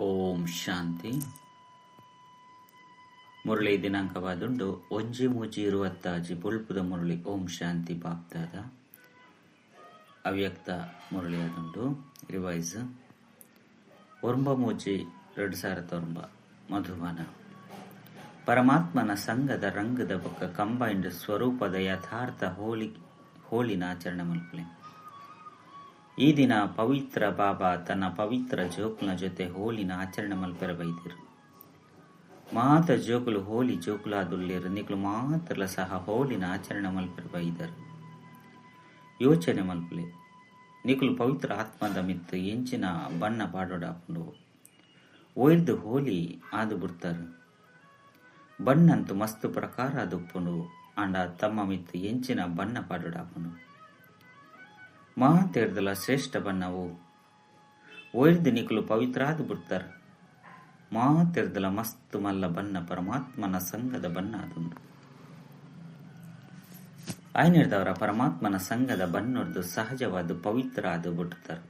ಓಂ ಶಾಂತಿ. ಮುರಳಿ ದಿನಾಂಕವಾದುಂಡು 1/3/26 ಬೊಳ್ಪುದ ಮುರಳಿ. ಓಂ ಶಾಂತಿ. ಬಾಪ್ದಾದ ಅವ್ಯಕ್ತ ಮುರಳಿಯಾದುಂಡು. ರಿವೈಸ್ 9/3/2009 ಮಧುಬನ. ಪರಮಾತ್ಮನ ಸಂಘದ ರಂಗದ ಬೊಕ್ಕ ಕಂಬೈಂಡ್ ಸ್ವರೂಪದ ಯಥಾರ್ಥ ಹೋಳಿನ ಆಚರಣೆ ಮಲ್ಪಲೆ. ಈ ದಿನ ಪವಿತ್ರ ಬಾಬಾ ತನ್ನ ಪವಿತ್ರ ಜೋಕುಲ ಜೊತೆ ಹೋಳಿನ ಆಚರಣೆ ಮಲ್ಪೆರ ಬೈದಿರು. ಮಾತ ಜೋಕುಲು ಹೋಲಿ ಜೋಕುಲಾದುಲ್ಲೇರು ನಿಕ್ಲು ಮಾತ್ರಲ ಸಹ ಹೋಳಿನ ಆಚರಣೆ ಮಲ್ಪೆರ ಬೈದರು. ಯೋಚನೆ ಮಲ್ಪಲೆ ನಿಕುಲು ಪವಿತ್ರ ಆತ್ಮದ ಮಿತ್ತು ಎಂಚಿನ ಬಣ್ಣ ಪಾಡೋಡಾಪುಂಡು ಒಯ್ದು ಹೋಲಿ ಆದು ಬಿಡ್ತಾರೆ. ಬಣ್ಣಂತು ಮಸ್ತ್ ಪ್ರಕಾರ ದುಪ್ಪುಂಡು ಆಂಡ ತಮ್ಮ ಮಿತ್ತು ಎಂಚಿನ ಬಣ್ಣ ಪಾಡೋಡಾಪುಂಡು ಮಾತೆರ್ದಲ ಶ್ರೇಷ್ಠ ಬಣ್ಣವು ಒಯ್ದು ನಿಕುಲು ಪವಿತ್ರಾದು ಬಿಡ್ತಾರೆ. ಮಾತೆರ್ದಲ ಮಸ್ತ್ ಮಲ್ಲ ಬಣ್ಣ ಪರಮಾತ್ಮನ ಸಂಘದ ಬಣ್ಣ ಅದುಂಡು. ಆಯ್ನಿರ್ದವರ ಪರಮಾತ್ಮನ ಸಂಘದ ಬಣ್ಣೊರ್ದು ಸಹಜವಾದ ಪವಿತ್ರ ಅದು ಬಿಡ್ತಾರೆ.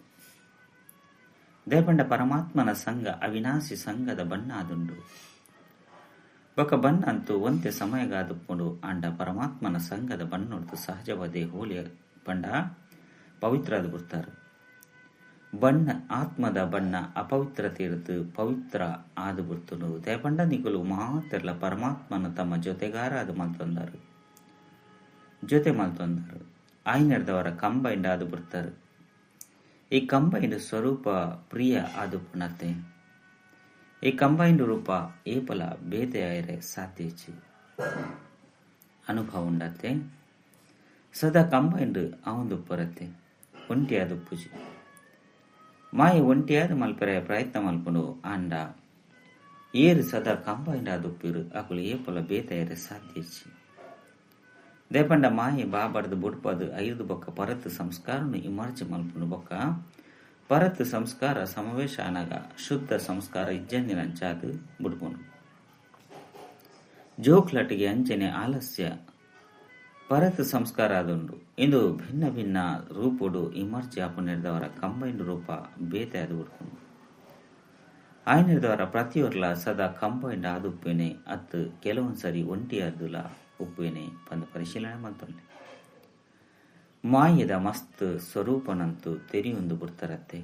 ದೇಪಂಡ ಪರಮಾತ್ಮನ ಸಂಘ ಅವಿನಾಶಿ ಸಂಘದ ಬಣ್ಣ ಅದುಂಡು. ಬೊಕ ಬಣ್ಣ ಅಂತೂ ಒಂತೆ ಸಮಯಗಾದುಪ್ಪುಂಡು ಆಂಡ ಪರಮಾತ್ಮನ ಸಂಘದ ಬಣ್ಣೊರ್ದು ಸಹಜವಾದ ಹೋಲಿ ಪಂಡ ಪವಿತ್ರ ಅದು ಬಿಡ್ತಾರೆ. ಬಣ್ಣ ಆತ್ಮದ ಬಣ್ಣ ಅಪವಿತ್ರತೆ ಇರುತ್ತು ಪವಿತ್ರ ಆದು ಬಿಡ್ತುಂಡು. ದೇಪಂಡ ನಿಕುಲು ಮಾತೆರ್ಲ ಪರಮಾತ್ಮನ ತಮ್ಮ ಜೊತೆಗಾರ ಅದು ಮಲ್ತೊಂದರು ಜೊತೆ ಮಲ್ತೊಂದರು. ಆಯ್ನೆರ್ದವರ ಕಂಬೈಂಡ್ ಆದು ಬಿಡ್ತಾರೆ. ಈ ಕಂಬೈಂಡ್ ಸ್ವರೂಪ ಪ್ರಿಯ ಆದು ಪುಣತೆ. ಈ ಕಂಬೈಂಡ್ ರೂಪ ಏಪಲ ಬೇತೆ ಆಯರೆ ಸಾಧ್ಯಚಿ ಅನುಭವ ಉಂಡತ್ತೆ. ಸದಾ ಕಂಬೈಂಡ್ ಅವಂದು ಪರತ್ತೆ ಒಂಟಿಯಾದ ಪೂಜೆ ಮಾಯ ಒಂಟಿಯಾದ ಮಲ್ಪೆರೆ ಪ್ರಯತ್ನ ಮಲ್ಪುಂಡು ಆಂಡ ಏರು ಸದಾ ಕಂಬೈಂಡ್ ಆದುಪ್ಪಿರು ಅಕುಲು ಏಪಲ ಬೇತೆ ಸಾಧ್ಯಚಿ. ದೇಪಂಡ ಮಾಯೆ ಬಾಬಾರ್ದು ಬುಡ್ಪದು ಐದು ಬೊಕ್ಕ ಪರತ್ ಸಂಸ್ಕಾರನು ಇಮರ್ಜಿ ಮಲ್ಪುಂಡು. ಬೊಕ್ಕ ಪರತ್ ಸಂಸ್ಕಾರ ಸಮಾವೇಶ ಅನಗ ಶುದ್ಧ ಸಂಸ್ಕಾರ ಇಜ್ಜಂದಿನಂಚಾದು ಬುಡ್ಪುಂಡು. ಜೋಕ್ಲಟಿಗೆ ಅಂಚನೆ ಆಲಸ್ಯ ಪರತ್ ಸಂಸ್ಕಾರ ಅದುಂಡು. ಇಂದು ಭಿನ್ನ ಭಿನ್ನ ರೂಪುಡು ಇಮರ್ಜಿ ಆಪುನೆರ್ದವರ ಕಂಬೈಂಡ್ ರೂಪ ಬೇತೆ ಅದು ಬುಡ್ಪುಂಡು. ಆಯ್ನೆರ್ದವರ ಪ್ರತಿಯೊರ್ಲ ಸದಾ ಕಂಬೈಂಡ್ ಆದುಪ್ಪೇನೆ ಅತ್ತು ಕೆಲವೊಂದ್ಸರಿ ಒಂಟಿಯಾದುಲ ಉಪ್ಪೇನೆ ಪಂದು ಪರಿಶೀಲನೆ ಮಲ್ತೊಂಡೆ. ಮಾಯದ ಮಸ್ತ್ ಸ್ವರೂಪನಂತೂ ತೆರಿಯೊಂದು ಬಿಡ್ತಾರತ್ತೆ.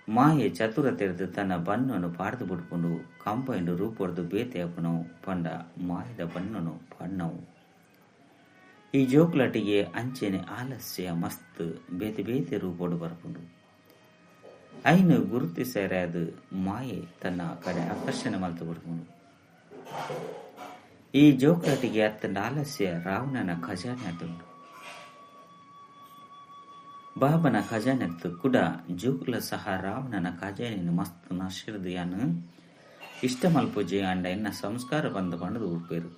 ಮಾಯೆ ಚತುರ ತೆರೆದು ತನ್ನ ಬಣ್ಣನು ಪಾಡ್ದು ಬಿಡ್ಕೊಂಡು ಕಂಬೈಂಡ್ ರೂಪೊರ್ದು ಬೇತೆ ಅಪನವು ಪಂಡ ಮಾಯದ ಬಣ್ಣನು ಪಾಡ್ನವು. ಈ ಜೋಕ್ಲಟಿಗೆ ಅಂಚೆನೆ ಆಲಸ್ಯ ಮಸ್ತ್ ಬೇತೆ ಬೇತೆ ರೂಪೋಡು ಬರ್ಪುಂಡು. ಐನು ಗುರುತಿಸರೆ ಅದು ಮಾಯೆ ತನ್ನ ಕಡೆ ಆಕರ್ಷಣೆ ಮಲ್ತು ಬಿಡ್ಕೊಂಡು. ಈ ಜೋಕ್ಲಟಿಗೆ ಅತ್ತಂಡ ಆಲಸ್ಯ ರಾವಣನ ಖಜಾನೆ ಅದುಂಡು. ಬಾಬನ ಖಜಾನೆತ್ತು ಕೂಡ ಜೋಕುಲ ಸಹ ರಾವಣನ ಖಜಾನೆಯನ್ನು ಮಸ್ತ್ ನಶಿರ್ದು ಯಾನು ಇಷ್ಟ ಮಲ್ಪುಜೆ ಅಂಡ ಎನ್ನ ಸಂಸ್ಕಾರ ಬಂದು ಪಂಡದು ಉಡ್ಪೇರು.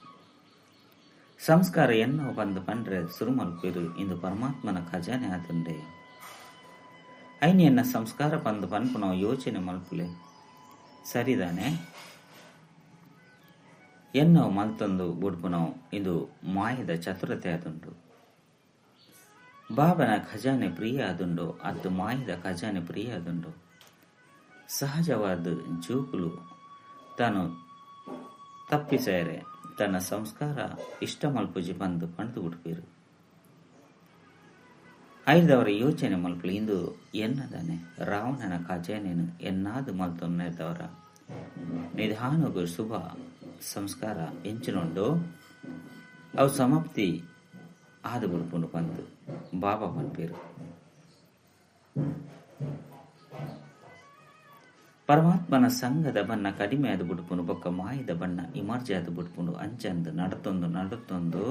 ಸಂಸ್ಕಾರ ಎನ್ನೋ ಬಂದು ಪಂಡ್ರೆ ಸುರು ಮಲ್ಪೇರು ಇಂದು ಪರಮಾತ್ಮನ ಖಜಾನೆ ಆತುಂಡೆ. ಐನ್ ಎನ್ನ ಸಂಸ್ಕಾರ ಬಂದು ಪನ್ಪುನವು ಯೋಚನೆ ಮಲ್ಪುಲೆ ಸರಿದಾನೆ. ಎನ್ನೋ ಮಲ್ತೊಂದು ಬುಡ್ಪುನವು ಇದು ಮಾಯದ ಚತುರತೆ ಆದುಂಡು. ಬಾಬನ ಖಜಾನೆ ಪ್ರಿಯ ಆದುಂಡು ಅತ್ತು ಮಾಯದ ಖಜಾನೆ ಪ್ರಿಯ ಆದುಂಡು. ಸಹಜವಾದ ಜೋಕುಲು ತಾನು ತಪ್ಪಿಸೇರೆ ತನ್ನ ಸಂಸ್ಕಾರ ಇಷ್ಟ ಮಲ್ಪುಜಿ ಬಂದು ಪಂಡ್ದು ಬಿಡ್ಪೇರು. ಐದವರ ಯೋಚನೆ ಮಲ್ಪಲು ಇಂದು ಎನ್ನದಾನೆ ರಾವಣನ ಖಜಾನೆನು ಎನ್ನಾದು ಮಲ್ತೊನ್ನೆದವರ ನಿಧಾನಗು ಶುಭ ಸಂಸ್ಕಾರ ಎಂಚಿನೊಂಡು ಅವು ಸಮಾಪ್ತಿ ಆದು ಬಿಡ್ಪುಂಡು ಪಂದು ಬಾಬಾ ಪನ್ಪೇರು. ಪರಮಾತ್ಮನ ಸಂಘದ ಬಣ್ಣ ಕಡಿಮೆ ಆದ ಬಿಡ್ಪುಂಡು ಬೊಕ್ಕ ಮಾಯದ ಬಣ್ಣ ಇಮರ್ಜಿ ಆದ ಬಿಡ್ಪುಂಡು. ಅಂಚಂದು ನಡತೊಂದು ನಡತೊಂದು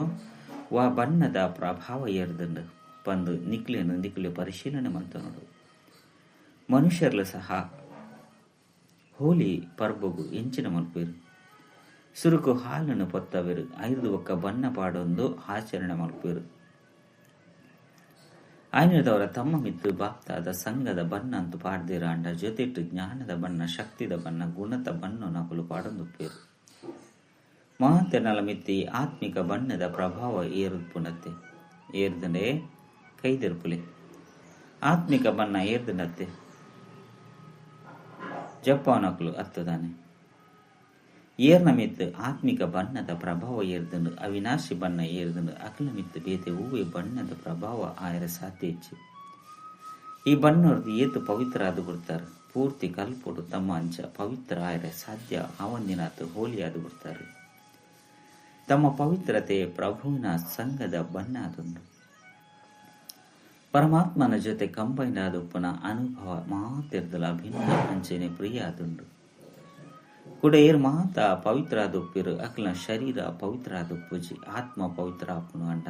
ವಾ ಬಣ್ಣದ ಪ್ರಭಾವ ಏರ್ದುಂಡು ಪಂದು ನಿಕ್ಲೇನು ನಿಕ್ಲೆ ಪರಿಶೀಲನೆ ಮಲ್ತೊನಡು. ಮನುಷ್ಯರ್ಲು ಸಹ ಹೋಲಿ ಪರ್ಬಗು ಎಂಚಿನ ಮಲ್ಪೇರು. ಸುರುಕು ಹಾಲನ್ನು ಪೊತ್ತವೇರು ಐದು ಬೊಕ್ಕ ಬಣ್ಣ ಪಾಡೊಂದು ಆಚರಣೆ ಮಲ್ಪೇರು. ಆಯ್ನದವರ ತಮ್ಮ ಮಿತ್ತು ಬಾಪ್ತಾದ ಸಂಘದ ಬಣ್ಣ ಅಂತೂ ಪಾಡ್ದಿರ ಅಂಡ ಜೊತೆಟ್ಟು ಜ್ಞಾನದ ಬಣ್ಣ ಶಕ್ತಿದ ಬಣ್ಣ ಗುಣದ ಬಣ್ಣ ನಕಲು ಪಾಡೊಂದುಪ್ಪೇರು. ಮಾತೆನಲ ಮಿತ್ತಿ ಆತ್ಮಿಕ ಬಣ್ಣದ ಪ್ರಭಾವ ಏರುಪುನತ್ತೆ ಏರ್ದಂಡೆ ಕೈದೆರ್ಪುಲೆ ಆತ್ಮಿಕ ಬಣ್ಣ ಏರ್ದನತ್ತೆ. ಜಪ್ಪಾವನಕುಲು ಅತ್ತದಾನೆ. ಏರ್ನ ಮಿತ್ತ್ ಆತ್ಮಿಕ ಬಣ್ಣದ ಪ್ರಭಾವ ಏರ್ದುಂಡು, ಅವಿನಾಶಿ ಬಣ್ಣ ಏರ್ದುಂಡು, ಅಕಲ ಮಿತ್ತ್ ಬೇತೆ ಹೂವೆ ಬಣ್ಣದ ಪ್ರಭಾವ ಆಯರ ಸಾಧ್ಯ ಇಜ್ಜಿ. ಈ ಬಣ್ಣೊರ್ದು ಏತು ಪವಿತ್ರ ಆದು ಬಿಡ್ತಾರೆ. ಪೂರ್ತಿ ಕಲ್ಪೊಡು ತಮ್ಮ ಅಂಚ ಪವಿತ್ರ ಆಯರೆ ಸಾಧ್ಯ ಆವಂದಿನಾತು ಹೋಲಿ ಆದು ಬಿಡ್ತಾರೆ. ತಮ್ಮ ಪವಿತ್ರತೆ ಪ್ರಭುವಿನ ಸಂಘದ ಬಣ್ಣ ಆದುಂಡು. ಪರಮಾತ್ಮನ ಜೊತೆ ಕಂಬೈನ್ ಆದುಪ್ಪನ ಅನುಭವ ಮಾತೆರ್ದಲ ಭಿನ್ನ ಅಂಚೆನೆ ಪ್ರಿಯ ಆದುಂಡು. ಕುಡ ಏರ್ ಮಾತ ಪವಿತ್ರ ಆದುಪ್ಪಿರು ಅಕ್ಲ ಶರೀರ ಪವಿತ್ರ ಆದುಪ್ಪುಜಿ, ಆತ್ಮ ಪವಿತ್ರ ಆಪುನು ಅಂಡ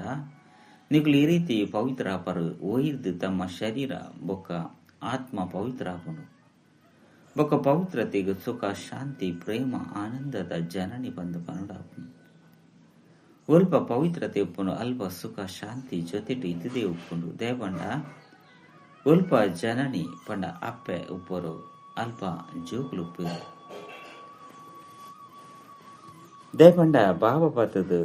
ನಿಕುಲು ಈ ರೀತಿ ಪವಿತ್ರ ಆಪರು ಒಯ್ದು ತಮ್ಮ ಶರೀರ ಬೊಕ್ಕ ಆತ್ಮ ಪವಿತ್ರ ಆಪುನು. ಬೊಕ್ಕ ಪವಿತ್ರತೆಗೆ ಸುಖ ಶಾಂತಿ ಪ್ರೇಮ ಆನಂದದ ಜನನಿ ಬಂದು ಪನುಡಾಪುನು. ಅಲ್ಪ ಪವಿತ್ರತೆ ಉಪ್ಪುನು ಅಲ್ಪ ಸುಖ ಶಾಂತಿ ಜೊತೆಟು ಇದ್ದುದೇ ಉಪ್ಪುಂಡು. ದೇವಂಡ ಅಲ್ಪ ಜನನಿ ಪಂಡ ಅಪ್ಪೆ ಉಪ್ಪರು ಅಲ್ಪ ಜೋಕುಲು ಉಪ್ಪಿರು. ದೇಪಂಡ ಬಾಬಾ ಪತ್ತದು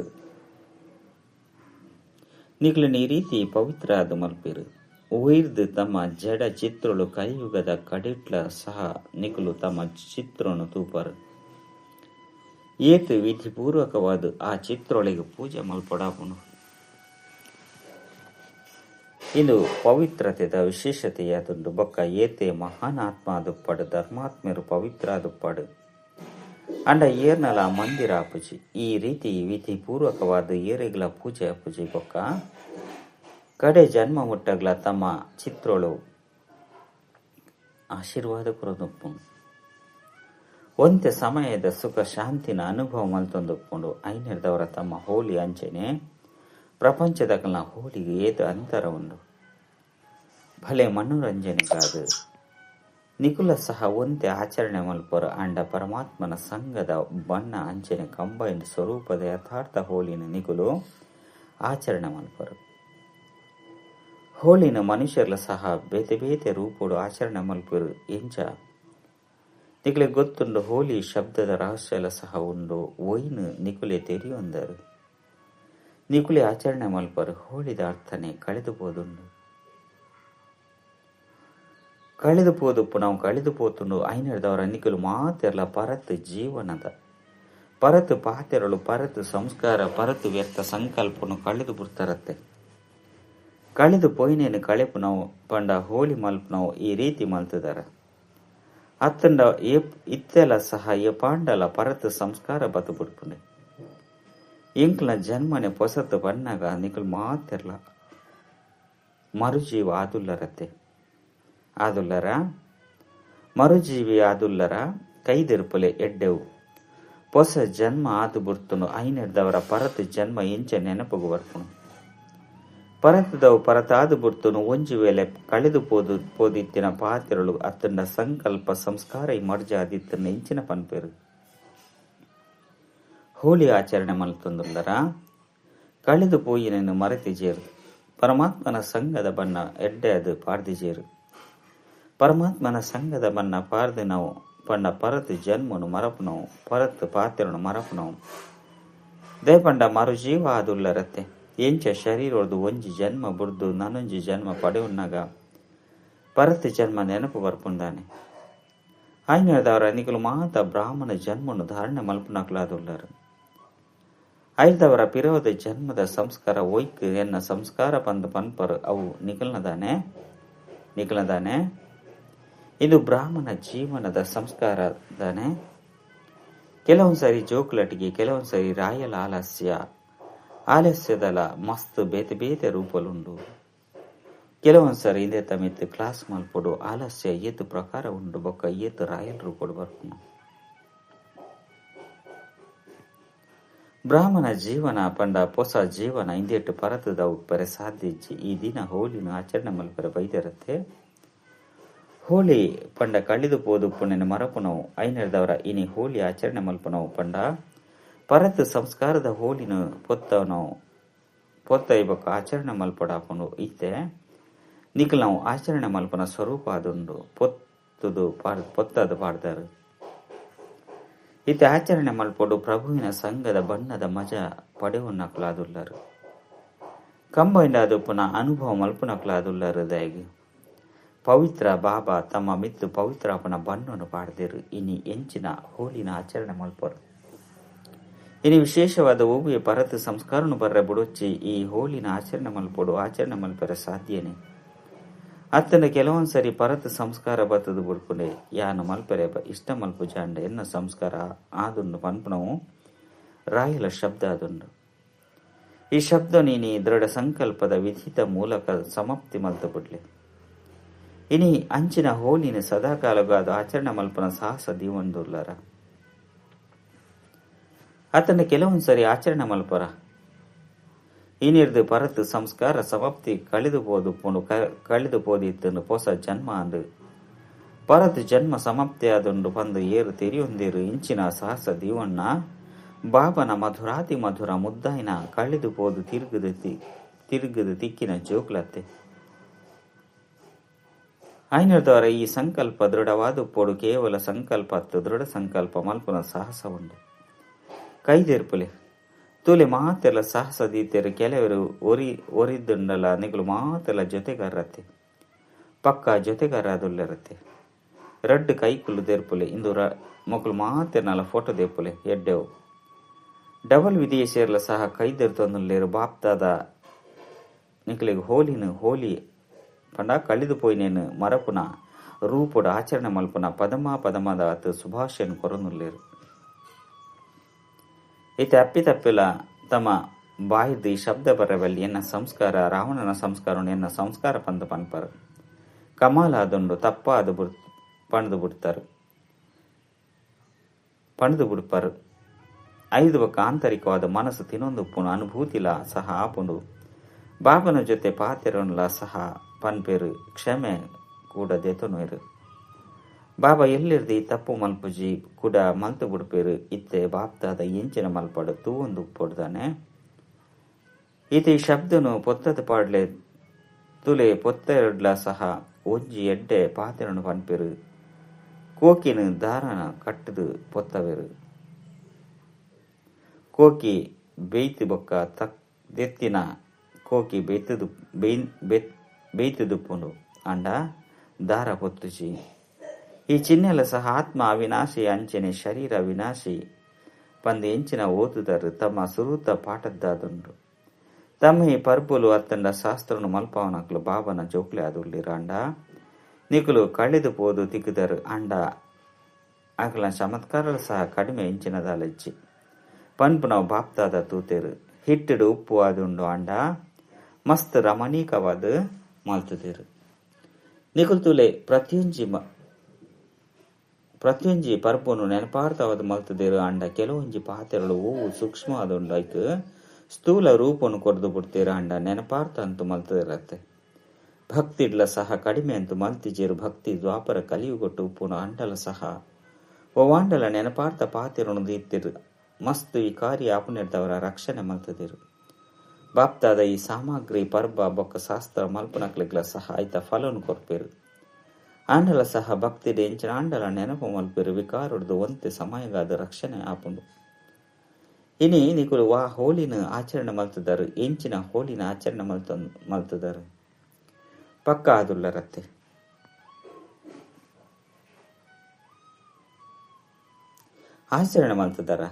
ನಿಕ್ಲನ ಈ ರೀತಿ ಪವಿತ್ರ ಆದ ಮಲ್ಪಿರು. ಒಯ್ದು ತಮ್ಮ ಜಡ ಚಿತ್ರಳು ಕಲಿಯುಗದ ಕಡಿಟ್ಲ ಸಹ ನಿಕುಲು ತಮ್ಮ ಚಿತ್ರನು ತೂಪರು. ಏತು ವಿಧಿಪೂರ್ವಕವಾದ ಆ ಚಿತ್ರೊಳಗೆ ಪೂಜೆ ಮಲ್ಪಡಾಪುನು. ಇದು ಪವಿತ್ರತೆದ ವಿಶೇಷತೆಯಾದುಂಡು. ಬೊಕ್ಕ ಏತೆ ಮಹಾನ್ ಆತ್ಮ ಆದುಪ್ಪಾಡು, ಧರ್ಮಾತ್ಮರು ಪವಿತ್ರ ಆದುಪ್ಪಾಡು. ಅಂಡ ಏರ್ನಲ ಮಂದಿರ ಆಪುಜಿ. ಈ ರೀತಿ ವಿಧಿಪೂರ್ವಕವಾದ ಏರೆಗ್ಲ ಪೂಜೆ ಆಪುಜಿ. ಬೊಕ್ಕ ಕಡೆ ಜನ್ಮ ಮುಟ್ಟಗ್ಲ ತಮ್ಮ ಚಿತ್ರಳು ಆಶೀರ್ವಾದ ಕೊರದುಪ್ಪುಂಡು. ಒಂತೆ ಸಮಯದ ಸುಖ ಶಾಂತಿನ ಅನುಭವ ಮಲ್ತೊಂದುಪ್ಪುಂಡು. ಐನೆರ್ದವರ ತಮ್ಮ ಹೋಲಿ ಅಂಚೆನೆ ಪ್ರಪಂಚದಕಲ್ನ ಹೋಲಿಗೆ ಏತು ಅಂತರ ಉಂಡು. ಭಲೆ ಮನೋರಂಜನೆಗಾದು ನಿಕುಲ ಸಹ ಒಂತೆ ಆಚರಣೆ ಮಲ್ಪರು. ಅಂಡ ಪರಮಾತ್ಮನ ಸಂಘದ ಬಣ್ಣ ಅಂಚೆನೆ ಕಂಬೈನ್ ಸ್ವರೂಪದ ಯಥಾರ್ಥ ಹೋಲಿನ ನಿಕುಲು ಆಚರಣೆ ಮಲ್ಪರು. ಹೋಲಿನ ಮನುಷ್ಯರ್ಲ ಸಹ ಬೇತೆ ಬೇತೆ ರೂಪೋಡು ಆಚರಣೆ ಮಲ್ಪರು. ಎಂಚ ನಿಕುಲೆ ಗೊತ್ತುಂಡು ಹೋಲಿ ಶಬ್ದದ ರಹಸ್ಯ ಸಹ ಉಂಡು. ಒಯ್ನು ನಿಕುಲೆ ತೆರಿಯೊಂದರು ನಿಕುಲೆ ಆಚರಣೆ ಮಲ್ಪರು. ಹೋಳಿದ ಅರ್ಥನೆ ಕಳೆದು ಪೋದುಂಡು. ಕಳೆದು ಪೋದುಪ್ಪು ನಾವು ಕಳೆದು ಪೋತುಂಡು. ಐನೆರ್ದವರ ನಿಕುಲು ಮಾತೆರ್ಲ ಪರತ್ ಜೀವನದ ಪರತು ಪಾತೆರಳು ಪರತು ಸಂಸ್ಕಾರ ಪರತು ವ್ಯರ್ಥ ಸಂಕಲ್ಪನು ಕಳೆದು ಬಿಡ್ತಾರತ್ತೆ. ಕಳೆದು ಪೊಯ್ನೇನು ಕಳೆಪು ನಾವು ಪಂಡ ಹೋಲಿ ಮಲ್ಪು ನಾವು ಈ ರೀತಿ ಮಲ್ತದಾರ. ಅತ್ತಂಡ ಇತ್ತೆಲ ಸಹ ಎಪಾಂಡಲ ಪರತು ಸಂಸ್ಕಾರ ಬತ್ತು ಬಿಡ್ಪುಂಡೆ. ಎಂಕ್ಲ ಜನ್ಮನೆ ಪೊಸತ್ತು ಬಣ್ಣಾಗ ನಿಕುಲು ಮಾತೆರ್ಲ ಮರುಜೀವ ಆದುಲ್ಲರತ್ತೆ. ಆದುಲ್ಲರ ಮರುಜೀವಿ ಆದುಲ್ಲರ ಕೈದೆರ್ಪಲೆ ಎಡ್ಡೆವು ಪೊಸ ಜನ್ಮ ಆದು ಬುರ್ತುನು. ಐನೆರ್ದವರ ಪರತು ಜನ್ಮ ಎಂಚ ನೆನಪುಗು ಬರ್ಪುನು. ಪರತದವು ಪರತಾದು ಬುರ್ತುನು. ಒಂಜಿ ವೇಳೆ ಕಳೆದು ಪೋದಿತ್ತಿನ ಪಾತೆರಳು ಅತ್ತಂಡ ಸಂಕಲ್ಪ ಸಂಸ್ಕಾರ ಈ ಮರ್ಜ ಆದಿತ್ತನ ಎಂಚಿನ ಪನ್ಪೇರು. ಹೋಲಿ ಆಚರಣೆ ಮಲ್ತೊಂದುಲ್ಲರ ಕಳೆದು ಪೋಯಿನನ್ನು ಮರೆತಿಜೇರು. ಪರಮಾತ್ಮನ ಸಂಘದ ಬಣ್ಣ ಎಡ್ಡೆ ಅದು ಪಾರ್ದಿಜೇರು. ಪರಮಾತ್ಮನ ಸಂಘದ ಬಣ್ಣ ಪಾರ್ದು ನಾವು ಪಂಡ ಪರತು ಜನ್ಮನು ಮರಪುನವು, ಪರತು ಪಾತೆರನು ಮರಪುನವು. ದೇಪಂಡ ಮರುಜೀವ ಆದುಲ್ಲರತ್ತೆ. ಎಂಚ ಶರೀರೊರ್ದು ಒಂಜಿ ಜನ್ಮ ಬುರ್ದು ನಾನೊಂಜಿ ಜನ್ಮ ಪಡೆಯುನ್ನಾಗ ಪರತು ಜನ್ಮ ನೆನಪು ಬರ್ಪುಂದಾನೆ. ಐನದವರ ನಿಕುಲು ಮಾತ ಬ್ರಾಹ್ಮಣ ಜನ್ಮನು ಧಾರಣೆ ಮಲ್ಪುನಕ್ಲಾದುಲ್ಲರು. ಐದವರ ಪಿರೋದ ಜನ್ಮದ ಸಂಸ್ಕಾರ ಒಯ್ಕ್ ಎನ್ನ ಸಂಸ್ಕಾರ ಪಂದು ಪನ್ಪರು ಅವು ನಿಕಲ್ನದಾನೆ ನಿಕಲ್ನದಾನೆ. ಇದು ಬ್ರಾಹ್ಮಣ ಜೀವನದ ಸಂಸ್ಕಾರ ದಾನೆ. ಕೆಲವೊಂದು ಸಾರಿ ಜೋಕ್ಲಟಿಗೆ, ಕೆಲವೊಂದು ಸಾರಿ ರಾಯಲ್ ಆಲಸ್ಯ, ಆಲಸ್ಯದಲ ಮಸ್ತ್ ಬೇತೆ ಬೇತೆ ರೂಪಲುಂಡು. ಕೆಲವೊಂದು ಸಾರಿ ಇಂದೆ ತಮಿತ್ತು ಕ್ಲಾಸ್ ಮಲ್ಪೊಡು ಆಲಸ್ಯ ಏತು ಪ್ರಕಾರ ಉಂಡು ಬೊಕ್ಕ ಏತು ರಾಯಲ್ ರೂಪೊಡು ಬರ್ಪುನು. ಬ್ರಾಹ್ಮಣ ಜೀವನ ಪಂಡ ಪೊಸ ಜೀವನ ಇಂದೆಟ್ಟು ಪರತದ ಉಪ್ಪರೆ ಸಾಧ್ಯಜ್ಜಿ. ಈ ದಿನ ಹೋಲಿನ ಆಚರಣೆ ಮಲ್ಪರೆ ಬೈದಿರತ್ತೆ. ಹೋಳಿ ಪಂಡ ಕಳೆದು ಪೋದು ಪುಣ್ಯನ ಮರಪುನವು. ಐನೆರ್ದವರ ಇನಿ ಹೋಲಿ ಆಚರಣೆ ಮಲ್ಪುನವು ಪಂಡ ಪರತು ಸಂಸ್ಕಾರದ ಹೋಲಿನ ಪೊತ್ತನವು ಪೊತ್ತ ಇಬೊಕ್ಕ ಆಚರಣೆ ಮಲ್ಪಡಾಪುಂಡು. ಇತ್ತೆ ನಿಕಲ್ ನಾವು ಆಚರಣೆ ಮಲ್ಪನ ಸ್ವರೂಪ ಅದುಂಡು ಪೊತ್ತದು ಪೊತ್ತದು ಪಾಡ್ದಾರು. ಇತ್ತೆ ಆಚರಣೆ ಮಲ್ಪೊಡು ಪ್ರಭುವಿನ ಸಂಘದ ಬಣ್ಣದ ಮಜಾ ಪಡೆಯುವನಕ್ಲಾದುಲ್ಲರು. ಕಂಬೈಂಡ ಅದು ಪುನಃ ಅನುಭವ ಮಲ್ಪುನಕ್ಲಾದುಲ್ಲರು. ದಾಗಿ ಪವಿತ್ರ ಬಾಬಾ ತಮ್ಮ ಮಿತ್ತು ಪವಿತ್ರಾಪನ ಬಣ್ಣನು ಪಾಡ್ದಿರು ಇನಿ ಎಂಚಿನ ಹೋಲಿನ ಆಚರಣೆ ಮಲ್ಪರು. ಇನಿ ವಿಶೇಷವಾದ ಒವ್ವೆ ಪರತ್ ಸಂಸ್ಕಾರನು ಬರ್ರೆ ಬುಡೊಚ್ಚಿ ಈ ಹೋಲಿನ ಆಚರಣೆ ಮಲ್ಪೊಡು ಆಚರಣೆ ಮಲ್ಪರೆ ಸಾಧ್ಯನೇ. ಅತ್ತನ ಕೆಲವೊಂದ್ಸರಿ ಪರತ್ ಸಂಸ್ಕಾರ ಬತ್ತದು ಬುಡ್ಪುಂಡೆ ಯಾನು ಮಲ್ಪರೆ ಇಷ್ಟ ಮಲ್ಪು ಜಾಂಡ ಎನ್ನ ಸಂಸ್ಕಾರ ಆದುಂಡು ಪನ್ಪುನವು ರಾಯಲ ಶಬ್ದ ಆದುಂಡು. ಈ ಶಬ್ದ ನೀನಿ ದೃಢ ಸಂಕಲ್ಪದ ವಿಧಿತ ಮೂಲಕ ಸಮಾಪ್ತಿ ಮಲ್ತ ಬಿಡ್ಲೆ. ಇನಿ ಅಂಚಿನ ಹೋಲಿನ ಸದಾಕಾಲಗಾದ ಆಚರಣೆ ಮಲ್ಪನ ಸಾಹಸ ದೀವೊಂದುಲ್ಲರ. ಆತನ ಕೆಲವೊಂದ್ಸರಿ ಆಚರಣೆ ಮಲ್ಪರ ಇನಿರ್ದು ಪರತ್ ಸಂಸ್ಕಾರ ಸಮಾಪ್ತಿ ಕಳೆದು ಪೋದು ಪುಂಡು ಕಳೆದು ಪೋದಿತ್ತನ್ನು ಪೊಸ ಜನ್ಮ ಅಂದು ಪರತ್ ಜನ್ಮ ಸಮಾಪ್ತಿ ಆದುಂಡು ಪಂದು ಏರು ತೆರಿಯೊಂದಿರು ಇಂಚಿನ ಸಾಹಸ ದೀವಣ್ಣ ಬಾಬನ ಮಧುರಾತಿ ಮಧುರ ಮುದ್ದಾಯಿನ ಕಳೆದು ಪೋದು ತಿರುಗದು ತಿಕ್ಕಿನ ಜೋಕ್ಲತ್ತೆ. ಐನರ್ದವರ ಈ ಸಂಕಲ್ಪ ದೃಢವಾದ ಪೋಡು ಕೇವಲ ಸಂಕಲ್ಪ ಅತ್ತು ದೃಢ ಸಂಕಲ್ಪ ಮಲ್ಪನ ಸಾಹಸ ಉಂಡು. ಕೈದೇರ್ಪುಲೆ ತೂಲೆ ಮಾತೆಲ್ಲ ಸಾಹಸ ದೀತೆರು ಕೆಲವರು ಒರಿದ್ದುಂಡಲ ನಿಗುಲು ಮಾತೆಲ್ಲ ಜೊತೆಗಾರತ್ತೆ ಪಕ್ಕ ಜೊತೆಗಾರ ಅದುಲ್ಲರತ್ತೆ. ರಡ್ಡು ಕೈಕುಲು ದೇರ್ಪುಲೆ ಇಂದು ಮೊಕಲು ಮಾತೆರ್ನಲ ಫೋಟೋ ದೇಪುಲೆ ಎಡ್ಡೆವು ಡಬಲ್ ವಿದೇಶಿಯರ್ಲ ಸಹ ಕೈದೆರ್ತೊಂದುಲ್ಲೇರು ಬಾಪ್ತಾದ ನಿಕಲಿಗೆ ಹೋಲಿನ ಹೋಲಿ ಪಂಡ ಕಳೆದು ಪೋಯಿನೇನು ಮರಪುನ ರೂಪುಡ ಆಚರಣೆ ಮಲ್ಪುನ ಪದಮ ಪದಮದ ಅತ್ ಸುಭಾಷೆಯನ್ನು ಕೊರೊಂದುಲ್ಲೇರು. ಇತ್ತೆ ಅಪ್ಪಿ ತಪ್ಪಿಲ ತಮ್ಮ ಬಾಯಿದ್ದು ಈ ಶಬ್ದ ಬರವಲ್ಲಿ ಎನ್ನ ಸಂಸ್ಕಾರ ರಾವಣನ ಸಂಸ್ಕಾರ ಎನ್ನ ಸಂಸ್ಕಾರ ಪಂದು ಪನ್ಪರು ಕಮಾಲ ಅದುಂಡು ತಪ್ಪ ಅದು ಪಣದು ಬಿಡ್ತಾರೆ ಪಣದು ಬಿಡ್ಪಾರು. ಐದು ಬಕ್ಕ ಆಂತರಿಕವಾದ ಮನಸ್ಸು ತಿನ್ನೊಂದು ಪುಣ ಅನುಭೂತಿಲ ಸಹ ಆಪುಂಡು. ಬಾಬನ ಜೊತೆ ಪಾತಿರನ್ಲ ಸಹ ಪನ್ಪೇರು ಕ್ಷಮೆ ಕೂಡ ದೆತೊನುವೆರು. ಬಾಬಾ ಎಲ್ಲಿರ್ದಿ ತಪ್ಪು ಮಲ್ಪುಜಿ ಕೂಡ ಮಲ್ತು ಬಿಡ್ಪೇರು. ಇತ್ತೆ ಬಾಪ್ತಾದ ಎಂಚಿನ ಮಲ್ಪಡು ತೂವೊಂದು ಉಪ್ಪೊಡ್ದಾನೆ. ಈತ ಈ ಶಬ್ದನು ಪೊತ್ತದ ಪಾಡ್ಲೆ ತುಲೆ ಪೊತ್ತೆರಡ್ಲ ಸಹ ಒಂಜಿ ಎಡ್ಡೆ ಪಾತಿರನು ಪನ್ಪೇರು. ಕೋಕಿನ ದಾರನ ಕಟ್ಟದು ಪೊತ್ತವೇರು. ಕೋಕಿ ಬೇಯ್ತು ಬೊಕ್ಕ ತಕ್ ದೆತ್ತಿನ ಕೋಕಿ ಬೇಯ್ತದು ಬೇಯ್ತುದುಪ್ಪುಂಡು ಅಂಡ ದಾರ ಪೊತ್ತುಜಿ. ಈ ಚಿಹ್ನೆಲ ಸಹ ಆತ್ಮ ಅವಿನಾಶಿ ಅಂಚನೆ ಶರೀರ ವಿನಾಶಿ ಪಂದು ಎಂಚಿನ ಓದುದರು ತಮ್ಮ ಸುರೂತ ಪಾಠದ್ದಾದುಂಡು. ತಮ್ಮ ಈ ಪರ್ಬುಲು ಅತ್ತಂಡ ಶಾಸ್ತ್ರನು ಮಲ್ಪಾವನಕ್ಲು ಬಾಬನ ಜೋಕ್ಲೆ ಅದುಳ್ಳಿರ ಅಂಡ ನಿಕುಲು ಕಳೆದು ಪೋದು ತಿಕ್ಕುದರು ಅಂಡ ಅಕಲ ಚಮತ್ಕಾರ ಸಹ ಕಡಿಮೆ ಎಂಚಿನದಾಲಜ್ಜಿ ಪನ್ಪುನವು ಬಾಪ್ತಾದ ತೂತೇರು. ಹಿಟ್ಟುಡು ಉಪ್ಪು ಆದುಂಡು ಅಂಡ ಮಸ್ತ್ ರಮಣೀಕವಾದ ಮಲ್ತುದೇರು. ನಿಕುಲು ತುಲೆ ಪ್ರತಿಯೊಂಜಿ ಪರ್ಬನು ನೆನಪಾರ್ಥವಾದ ಮಲ್ತದೇರು ಅಂಡ ಕೆಲವೊಂಜಿ ಪಾತೆರಳು ಹೂವು ಸೂಕ್ಷ್ಮ ಆದುಂಡು ಐಕ್ ಸ್ಥೂಲ ರೂಪನು ಕೊರದು ಬಿಡ್ತೇರು ಅಂಡ ನೆನಪಾರ್ಥ ಅಂತೂ ಮಲ್ತದಿರತ್ತೆ. ಭಕ್ತಿಡ್ಲ ಸಹ ಕಡಿಮೆ ಅಂತೂ ಮಲ್ತಿಜೇರು. ಭಕ್ತಿ ದ್ವಾಪರ ಕಲಿಯುಗೊಟ್ಟು ಉಪ್ಪುನು ಅಂಡಲ ಸಹ ಒವಾಂಡಲ ನೆನಪಾರ್ಥ ಪಾತೆರನು ದೀತಿರು ಮಸ್ತ್ ಈ ಕಾರ್ಯ ಆಪುನೆಡ್ದವರ ರಕ್ಷಣೆ ಮಲ್ತದಿರು. ಬಾಪ್ತಾದ ಈ ಸಾಮಗ್ರಿ ಪರ್ಬ ಬೊಕ್ಕ ಶಾಸ್ತ್ರ ಮಲ್ಪನಕ್ಲಿಗ್ಲ ಸಹ ಐತ ಫಲನು ಕೊರ್ಪೇರು. ಆಂಡಲ ಸಹ ಭಕ್ತಿಡೆ ಎಂಚಿನ ಆಂಡಲ ನೆನಪು ಮಲ್ಪೇರು. ವಿಕಾರೊಡ್ದು ಒಂತೆ ಸಮಯಗಾದ ರಕ್ಷಣೆ ಆಪುಂಡು. ಇನಿ ನಿಕುಲು ವಾ ಹೋಲಿನ ಆಚರಣೆ ಮಲ್ತದಾರು ಎಂಚಿನ ಹೋಲಿನ ಆಚರಣೆ ಮಲ್ತದಾರು ಪಕ್ಕ ಆದುಲ್ಲರತ್ತೆ. ಆಚರಣೆ ಮಲ್ತದಾರ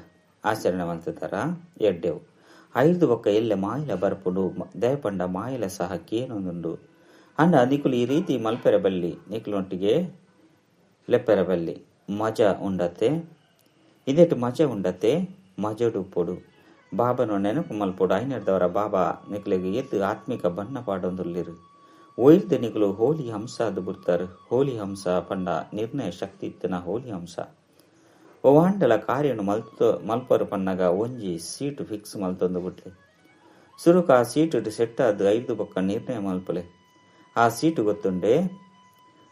ಆಚರಣೆ ಮಲ್ತದಾರ ಎಡ್ಡೆವು ಐದು ಬೊಕ್ಕ ಎಲ್ಲೆ ಮಾಯಿಲ ಬರ್ಪುಂಡು ದಯಪಂಡ ಮಾಯಿಲ ಸಹ ಕೇನೊಂದುಂಡು ಅಂಡ ನಿಕುಲು ಈ ರೀತಿ ಮಲ್ಪೆರೆ ಬಲ್ಲಿ ನಿಕುಲೊಟ್ಟಿಗೆ ಲೆಪ್ಪೆರೆ ಬಲ್ಲಿ ಮಜಾ ಉಂಡತ್ತೆ. ಇದೆಟ್ಟು ಮಜಾ ಉಂಡತ್ತೆ ಮಜಡು ಪೊಡು ಬಾಬನು ನೆನಪು ಮಲ್ಪೊಡು. ಐನರ್ದವರ ಬಾಬಾ ನಿಕುಲಿಗೆ ಎದ್ದು ಆತ್ಮಿಕ ಬಣ್ಣ ಪಾಡೊಂದುಲ್ಲಿರು. ಒಯ್ದು ನಿಕುಲು ಹೋಲಿ ಹಂಸ ಅದು ಬಿಡ್ತಾರೆ. ಹೋಲಿ ಹಂಸ ಪಂಡ ನಿರ್ಣಯ ಶಕ್ತಿ ಇತ್ತಿನ ಹೋಲಿ ಹಂಸ ಒವಾಂಡಲ ಕಾರ್ಯನು ಮಲ್ಪರು ಪನ್ನಗ ಒಂಜಿ ಸೀಟು ಫಿಕ್ಸ್ ಮಲ್ತೊಂದು ಬಿಟ್ಲೆ. ಸುರುಕ ಆ ಸೀಟು ಸೆಟ್ ಆದ್ ಐದು ಬೊಕ್ಕ ನಿರ್ಣಯ ಮಲ್ಪಲೆ. ಆ ಸೀಟು ಗೊತ್ತುಂಡೆ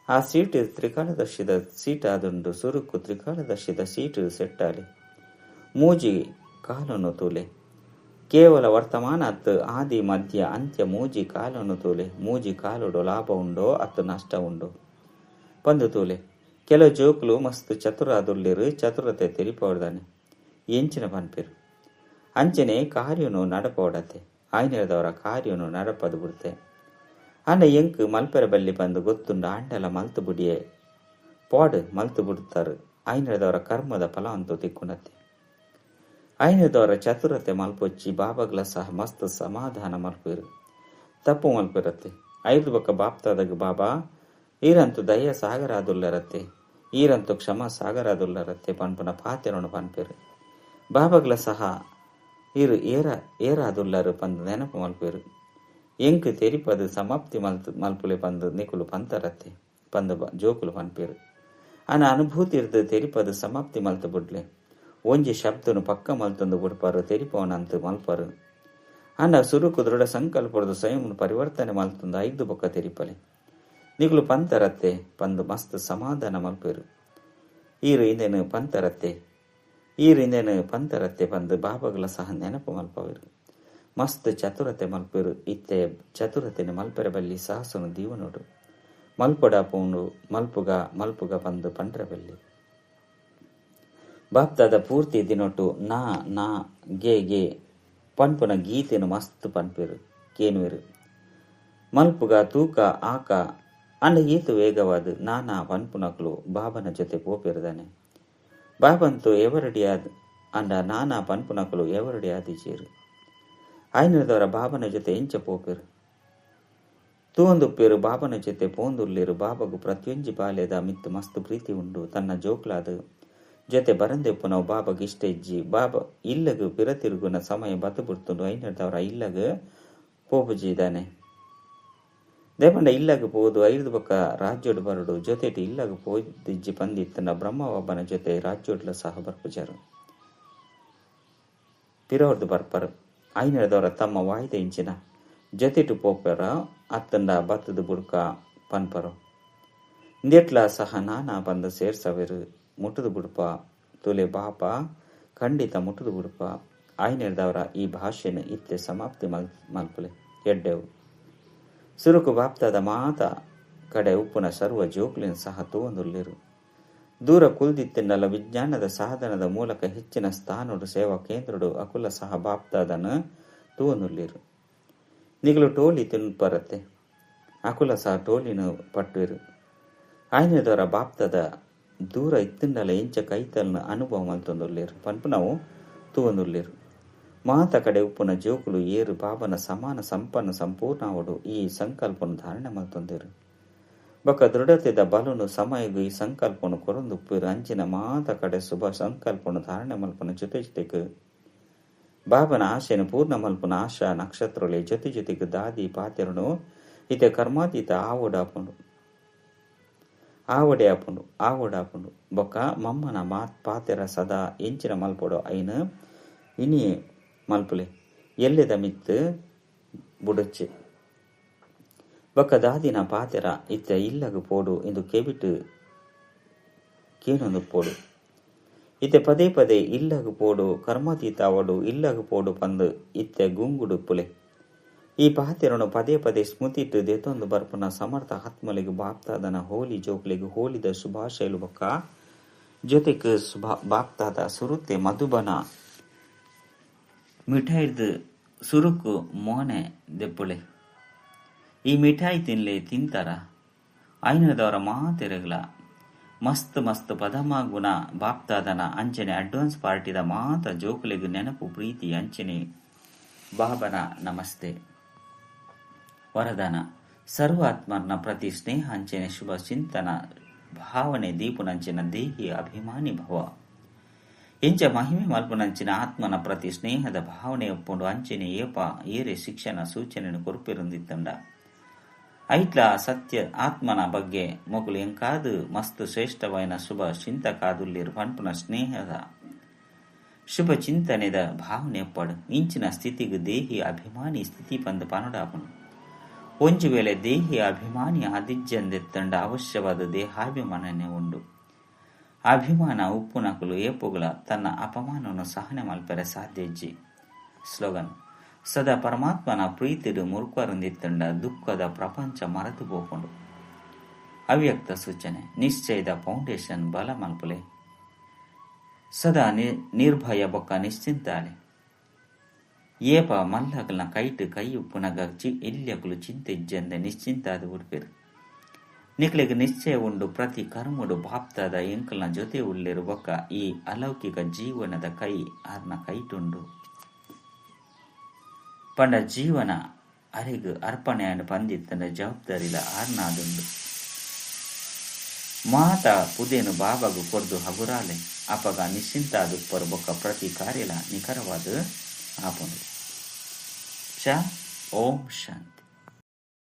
ಆ ಸೀಟು ತ್ರಿಕಾಲದರ್ಶಿದ ಸೀಟ್ ಆದುಂಡು. ಸುರುಕು ತ್ರಿಕಾಲದರ್ಶಿದ ಸೀಟು ಸೆಟ್ ಆಲಿ ಮೂಜಿ ಕಾಲನ್ನು ತೂಲೆ. ಕೇವಲ ವರ್ತಮಾನ ಅತ್ತು ಆದಿ ಮಧ್ಯ ಅಂತ್ಯ ಮೂಜಿ ಕಾಲನ್ನು ತೂಲೆ. ಮೂಜಿ ಕಾಲುಡು ಲಾಭ ಉಂಡೋ ಅತ್ತು ನಷ್ಟ ಉಂಡೋ ಪಂದು ತೂಲೆ. ಕೆಲವು ಜೋಕುಲು ಮಸ್ತ್ ಚತುರ ಅದುಲ್ಲಿರು ಚತುರತೆ ತೆರಿಪೋಡ್ದಾನೆ ಎಂಚಿನ ಪನ್ಪಿರು ಅಂಚನೆ ಕಾರ್ಯನು ನಡಪೋಡತೆ. ಆಯ್ನೆರದವರ ಕಾರ್ಯನು ನಡಪದು ಬಿಡ್ತೆ. ಆಂಡ ಎಂಕ್ ಮಲ್ಪೆರೆ ಬಲ್ಲಿ ಪಂದ್ ಗೊತ್ತುಂಡು ಆಂಡಲ ಮಲ್ತ್ ಬುಡಿಯೆ ಪಾಡ್ ಮಲ್ತ್ ಬುಡ್ತಾರ್ ಆಯಿನೆಡ್ದಾವರ ಕರ್ಮದ ಫಲ ಅಂತೂ ತಿಕ್ಕುಂಡತ್ತೆ. ಆಯಿನೆಡ್ದಾವರ ಚತುರತೆ ಮಲ್ಪೊಚ್ಚಿ ಬಾಬಾಗ್ಲ ಸಹ ಮಸ್ತ್ ಸಮಾಧಾನ ಮಲ್ಪುವೆರ್ ತಪ್ಪು ಮಲ್ಪೆರತ್ತೆ. ಐರ್ದ್ ಬೊಕ್ಕ ಬಾಪ್ತಾದಗ್ ಬಾಬಾ ಈರಂತು ದಯ ಸಾಗರಾದುಲ್ಲರತ್ತೆ ಈರಂತು ಕ್ಷಮಾ ಸಾಗರಾದುಲ್ಲರತ್ತೆ ಪನ್ಪುನ ಪಾತೆರೊನು ಪನ್ಪೆರ್. ಬಾಬಾಗ್ಲ ಸಹ ಈರ್ ಏರಾದುಲ್ಲರ್ ಪಂದ್ ನೆನಪು ಮಲ್ಪುವೆರ್. ಎಂಕ್ ತೆರಿಪದ್ ಸಮಾಪ್ತಿ ಮಲ್ಪುಲೆ ಪಂದ್ ನಿಕುಲು ಪಂತರತ್ತೆ ಪಂದ್ ಜೋಕುಲು ಪನ್ಪೆರ್. ಆಂಡ ಅನುಭೂತಿರ್ದ್ ತೆರಿಪದ್ ಸಮಾಪ್ತಿ ಮಲ್ತ್ ಬುಡ್ಲೆ. ಒಂಜಿ ಶಬ್ದನು ಪಕ್ಕ ಮಲ್ತೊಂದು ಬುಡ್ಪಾರ್ ತೆರಿಪವನಂತ ಮಲ್ಪರ್. ಆಂಡ ಸುರುಕು ದೃಢ ಸಂಕಲ್ಪೊರ್ದು ಸ್ವಯಂ ಪರಿವರ್ತನೆ ಮಲ್ತೊಂದು ಐದು ಬೊಕ್ಕ ತೆರಿಪಲೆ. ನಿಕುಲು ಪಂತರತ್ತೆ ಪಂದ್ ಮಸ್ತ್ ಸಮಾಧಾನ ಮಲ್ಪೆರ್. ಈರ್ ಇಂದೆನ್ ಪಂತರತ್ತೆ ಈರ್ ಇಂದೆನ್ ಪಂತರತ್ತೆ ಪಂದ್ ಬಾಬಾಗ್ಲ ಸಹ ನೆನಪು ಮಲ್ಪವೆರ್. ಮಸ್ತ್ ಚತುರತೆ ಮಲ್ಪೆರ್. ಇತ್ತೆ ಚತುರತೆನ್ ಮಲ್ಪೆರೆ ಬಲ್ಲಿ ಸಾಹಸನು ದೀವನೋಡು ಮಲ್ಪೊಡಾಪುಂಡು ಮಲ್ಪುಗ ಮಲ್ಪುಗ ಪಂದ್ ಪಂಡ್ರೆ ಬಲ್ಲಿ. ಬಾಪ್ತಾದ ಪೂರ್ತಿ ದಿನೊಟು ನಾ ನಾ ಗೆ ಗೆ ಪನ್ಪುನ ಗೀತೆನ್ ಮಸ್ತ್ ಪನ್ಪೆರ್ ಕೇನುವೆರ್. ಮಲ್ಪುಗ ತೂಕ ಆಕ ಆಂಡ ಏತ್ ವೇಗವಾದ್ ನಾನಾ ಪನ್ಪುನಕುಲು ಬಾಬನ ಜೊತೆ ಪೋಪೆರ್ ದಾನೆ. ಬಾಬಂತು ಎವರಡಿಯಾದ್ ಆಂಡ ನಾನಾ ಪನ್ಪುನಕುಲು ಎವರಡಿ ಆದಿಜೆರ್. ಆಯಿನೆಡ್ದಾವರ ಬಾಬನ ಜೊತೆ ಎಂಚ ಪೋಪೆರ್. ತೂವೊಂದುಪ್ಪೆರ್ ಬಾಬನ ಜೊತೆ ಪೋವೊಂದುಲ್ಲೆರ್. ಬಾಬಗ್ ಪ್ರತಿಯೊಂಜಿ ಬಾಲೆದ ಮಿತ್ತ್ ಮಸ್ತ್ ಪ್ರೀತಿ ಉಂಡು. ತನ್ನ ಜೋಕ್ಲಾದ್ ಜೊತೆ ಬರಂದೆ ಉಪ್ಪುನವು ಬಾಬಗ್ ಇಷ್ಟ ಇಜ್ಜಿ. ಬಾಬಾ ಇಲ್ಲಗ್ ಪಿರ ತಿರುಗುನ ಸಮಯ ಬತ್ತ್ ಬುಡ್ತುಂಡು. ಐನೆಡ್ದಾವರ ಇಲ್ಲಗ್ ಪೋಪುಜಿ ದಾನೆ. ದಾಯೆಪಂಡ ಇಲ್ಲಗ್ ಪೋದು ಐರ್ದ್ ಬೊಕ್ಕ ರಾಜ್ಯೊಡು ಬರೊಡು. ಜೊತೆಟ್ ಇಲ್ಲಗ್ ಪೋದಿಜ್ಜಿ ಪಂದಿತ್ತ್ಂಡ ಬ್ರಹ್ಮ ಬಾಬನ ಜೊತೆ ರಾಜ್ಯೊಡ್ಲ ಸಹ ಬರ್ಪುಜೆರ್. ಪಿರವುರ್ದ್ ಬರ್ಪರ್. ಐನೆಡ್ದಾವರ ತಮ್ಮ ವಾಯ್ದೆ ಇಂಚಿನ ಜೊತೆಟ್ ಪೋಪೆರ ಅತ್ತಂಡ ಬತ್ತುದು ಬುಡ್ಕ ಪನ್ಪರು. ಇಂದೆಟ್ಲ ಸಹ ನಾನಾ ಪಂದ್ ಸೇರ್ಸವೆರ್ ಮುಟುದು ಬುಡ್ಪ ತುಲೆ ಬಾಪ ಖಂಡಿತ ಮುಟುದು ಬುಡ್ಪ. ಆಯಿನೆಡ್ದಾವರ ಈ ಭಾಷೆನ್ ಇತ್ತೆ ಸಮಾಪ್ತಿ ಮಲ್ಪುಲೆ ಎಡ್ಡೆವು. ಸುರುಕು ಬಾಪ್ತಾದ ಮಾತ ಕಡೆ ಉಪ್ಪುನ ಸರ್ವ ಜೋಕ್ಲೆನ್ ಸಹ ತೂವೊಂದುಲ್ಲೆರ್. ದೂರ ಕುಲ್ದಿತ್ತ್ಂಡಲ ವಿಜ್ಞಾನದ ಸಾಧನದ ಮೂಲಕ ಹೆಚ್ಚಿನ ಸ್ಥಾನೊಡು ಸೇವಾ ಕೇಂದ್ರೊಡು ಅಕುಲ ಸಹ ಬಾಪ್ತಾದನ್ ತೂವೊಂದುಲ್ಲೆರ್. ನಿಕುಲು ಟೋಲಿ ತಿನ್ಪರತ್ತೆ ಅಕುಲ ಸಹ ಟೋಲಿನ್ ಪಟ್ಟುವೆರ್. ಆಯಿನೆಡ್ದಾವರ ಬಾಪ್ತಾದ ದೂರ ಇತ್ತ್ಂಡಲ ಎಂಚ ಕೈತಲ್ನ್ ಅನುಭವ ಮಲ್ತೊಂದುಲ್ಲೆರ್ ಪನ್ಪುನವು ತೂವೊಂದುಲ್ಲೆರ್. ಮಾತ ಕಡೆ ಉಪ್ಪುನ ಜೋಕುಲು ಏರ್ ಬಾಬನ ಸಮಾನ ಸಂಪನ್ನ ಸಂಪೂರ್ಣ ಆವೊಡು ಈ ಸಂಕಲ್ಪನು ಧಾರಣೆ ಮಲ್ತೊಂದೆರ್. ಬೊಕ್ಕ ದೃಢತೆದ ಬಲನು ಸಮಯಗ್ ಈ ಸಂಕಲ್ಪನು ಕೊರೊಂದುಪ್ಪುವೆರ್. ಅಂಚಿನ ಮಾತ ಕಡೆ ಶುಭ ಸಂಕಲ್ಪನು ಧಾರಣೆ ಮಲ್ಪುನ ಜೊತೆ ಜೊತೆಗ್ ಬಾಬನ ಆಶೆನ್ ಪೂರ್ಣ ಮಲ್ಪುನ ಆಶಾ ನಕ್ಷತ್ರೊಲೆ ಜೊತೆ ಜೊತೆಗ್ ದಾದಿ ಪಾತೆರೊನು ಇತ್ತೆ ಕರ್ಮಾತೀತ ಆವೊಡಾಪುಂಡು ಆವೊಡೆ ಆಪುಂಡು ಆವೊಡಾಪುಂಡು. ಬೊಕ್ಕ ಮಮ್ಮನ ಪಾತೆರ ಸದಾ ಎಂಚಿನ ಮಲ್ಪೊಡು ಐನ್ ಇನಿಯೆ ಮಲ್ಪುಲೆ ಎಲ್ಲೆದ ಮಿತ್ತ್ ಬುಡೊಚ್ಚೆ. ಬೊಕ್ಕ ದಾದಿನ ಪಾತೆರ ಇತ್ತೆ ಇಲ್ಲಗ್ ಪೋಡು ಇಂದು ಕೆಬಿಟ್ ಕೇನೊಂದುಪ್ಪೊಡು. ಇತ್ತೆ ಪದೇ ಪದೇ ಇಲ್ಲಗ್ ಪೋಡು ಕರ್ಮಾತೀತ ಆವೊಡು ಇಲ್ಲಗ್ ಪೋಡು ಪಂದ್ ಇತ್ತೆ ಗುಂಗುಡುಪ್ಪುಲೆ. ಈ ಪಾತೆರೊನು ಪದೇ ಪದೇ ಸ್ಮೃತಿಟ್ ದೆತೊಂದು ಬರ್ಪುನ ಸಮರ್ಥ ಆತ್ಮಲೆಗ್ ಬಾಪ್ತಾದನ ಹೋಲಿ ಜೋಕ್ಲೆಗ್ ಹೋಲಿದ ಶುಭಾಶಯಲು. ಬೊಕ್ಕ ಜೊತೆಕ್ ಬಾಪ್ತಾದ ಸುರುತೆ ಮಧುಬನ ಮಿಠಾಯಿರ್ದ್ ಸುರುಕು ಮೋನೆ ದೆಪ್ಪುಲೆ. ಈ ಮಿಠಾಯಿ ತಿನ್ಲೆ ತಿಂತರ ಆಯಿನೆಡ್ದಾವರ ಮಾತೆರೆಗ್ಲ ಮಸ್ತ್ ಮಸ್ತ್ ಪದಮ ಗುಣ ಬಾಪ್ತಾದನ ಅಂಚನೆ ಅಡ್ವಾನ್ಸ್ ಪಾರ್ಟಿದ ಮಾತ ಜೋಕುಲೆಗ್ ನೆನಪು ಪ್ರೀತಿ ಅಂಚನೆ ಬಾಬನ ನಮಸ್ತೆ. ವರದಾನ ಸರ್ವಾತ್ಮರ್ನ ಪ್ರತಿ ಸ್ನೇಹ ಅಂಚನೆ ಶುಭ ಚಿಂತನ ಭಾವನೆ ದೀಪುನಂಚಿನ ದೇಹಿ ಅಭಿಮಾನಿ ಭವ. ಎಂಚ ಮಹಿಮೆ ಮಲ್ಪುನಂಚಿನ ಆತ್ಮನ ಪ್ರತಿ ಸ್ನೇಹದ ಭಾವನೆ ಒಪ್ಪುಂಡು ಅಂಚನೆ ಏಪ ಏರೆ ಶಿಕ್ಷಣ ಸೂಚನೆಯನ್ನು ಕೊರ್ಪಿರುಂದಿತ್ತಂಡ. ಐಟ್ಲ ಸತ್ಯ ಆತ್ಮನ ಬಗ್ಗೆ ಮೊಕುಲು ಎಂಕಾದ್ ಮಸ್ತ್ ಶ್ರೇಷ್ಠವಾಯಿನ ಶುಭ ಚಿಂತಕಾದುಲ್ಲೆರ್ ಪನ್ಪುನ ಸ್ನೇಹದ ಶುಭ ಚಿಂತನೆದ ಭಾವನೆ ಒಪ್ಪಡು. ಇಂಚಿನ ಸ್ಥಿತಿಗ್ ದೇಹಿ ಅಭಿಮಾನಿ ಸ್ಥಿತಿ ಪಂದ್ ಪನೊಡಾಪುಂಡು. ಒಂಜಿ ವೇಳೆ ದೇಹಿ ಅಭಿಮಾನಿ ಆದಿಜ್ಜಂದೆತ್ತಂಡ ಅವಶ್ಯವಾದ ದೇಹಾಭಿಮಾನನೆ ಉಂಡು. ಅಭಿಮಾನ ಉಪ್ಪುನಕುಲು ಏಪೊಗುಲ ತನ್ನ ಅಪಮಾನವನ್ನು ಸಹನೆ ಮಲ್ಪೆರೆ ಸಾಧ್ಯ ಇಜ್ಜಿ. ಸ್ಲೋಗನ್ ಸದಾ ಪರಮಾತ್ಮನ ಪ್ರೀತಿಡ್ ಮುರ್ಕುವರುಂದಿತ್ತಂಡ ದುಃಖದ ಪ್ರಪಂಚ ಮರೆತು ಪೋಪುಂಡು. ಅವ್ಯಕ್ತ ಸೂಚನೆ ನಿಶ್ಚಯದ ಫೌಂಡೇಶನ್ ಬಲ ಮಲ್ಪುಲೆ. ಸದಾ ನಿರ್ಭಯ ಬೊಕ್ಕ ನಿಶ್ಚಿಂತಾಲೆ. ಏಪ ಮಲ್ಲಕಲ್ನ ಕೈಟ್ ಕೈ ಉಪ್ಪುನಗ ಎಲ್ಯಕುಲು ಚಿಂತೆ ಇಜ್ಜಂದೆ ನಿಶ್ಚಿಂತಾದ್ ಬುಡ್ಪೆರ್. ನಿಕ್ಲೆಗ್ ನಿಶ್ಚಯ ಉಂಡು ಪ್ರತಿ ಕರ್ಮಡ್ ಬಾಪ್ದಾದ ಎಂಕಲ್ನ ಜೊತೆ ಉಲ್ಲೆರ್ ಬೊಕ್ಕ ಈ ಅಲೌಕಿಕ ಜೀವನದ ಕೈ ಆರ್ನ ಕೈಟುಂಡು. ಪಂಡ ಜೀವನ ಅರೆಗ್ ಅರ್ಪಣೆ ಆಂಡ್ ಪಂದಿತ್ತುಂಡ ಜವಾಬ್ದಾರಿಲ ಆರ್ನಾದುಂಡು. ಮಾತ ಪುದೆನ್ ಬಾಬಾಗ್ ಕೊರ್ದು ಹಗುರಾಲೆ ಅಪಗ ನಿಶ್ಚಿಂತಾದುಪ್ಪರ್ ಬೊಕ್ಕ ಪ್ರತಿ ಕಾರ್ಯಲ ನಿಖರವಾದ್ ಆಪುಂಡು. ಚ ಓಂ ಶಾಂತಿ.